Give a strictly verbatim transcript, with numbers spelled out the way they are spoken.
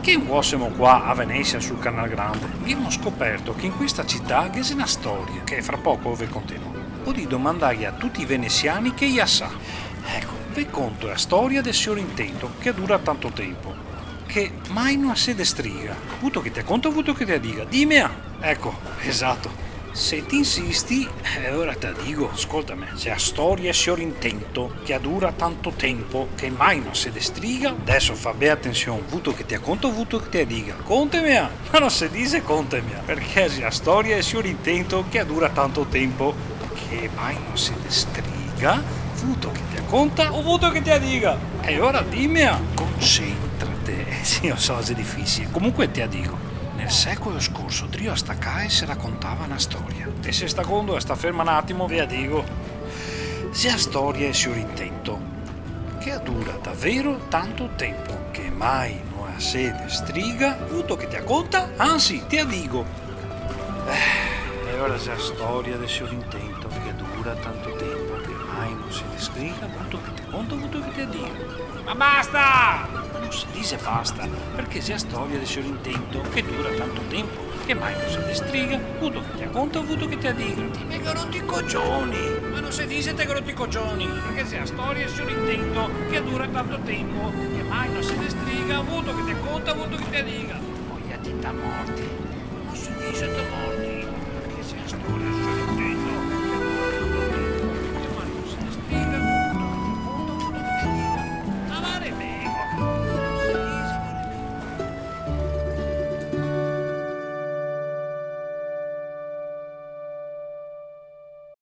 Che vuo semo qua a Venesia sul Canal Grande, ghemo scoperto che in questa cità ghe xe na storia, che fra poco ve contemo. Podì domandare a tuti i venesiani che i a sa. Eco, ve conto a storia del sior Intento, che dura tanto tempo, che mai no a se destriga. Vuto che te a conta, vuto che te a diga? Dimea! Eco, esato. Se ti insisti, eh, ora te a digo. Scoltame, xe a storia del sior Intento, che a dura tanto tempo, che mai no se destriga. Deso fa ben atension, vuto che te a conta, vuto che te a diga? Contemea! Ma no se dixe contemea, parché xe a storia del sior Intento, che a dura tanto tempo, che mai no se destriga. Vuto che te a conta o vuto che te a diga? E ora dimea! Concentrate. Eh, sì, lo so, xe difisile. Comunque te a digo. Nel secolo scorso, drio a sta cae se racontava na storia. E se sta gondo, sta ferma n'atimo, ve a digo. Xe a storia del sior Intento, che a dura davero tanto tempo, che mai no a se destriga, vuto che te a conta, ansi, te a digo. Eh, e ora xe a storia del sior Intento, che a dura tanto tempo, che mai no se destriga, vuto che te a conta, vuto che te a diga. Ma basta! Ma no se dixe basta, parché xe a storia del sior Intento, che dura tanto tempo, che mai no se destriga, vuto che te a conta, vuto che te a diga. Ti me ga roto i cogioni! Ma no se dixe te ga roto i cogioni, parché xe a storia del sior Intento, che dura tanto tempo, che mai no se destriga, vuto che te a conta, vuto che te a diga. Poi a ti ta morti. Ma no se dixe ta morti, parché xe a storia del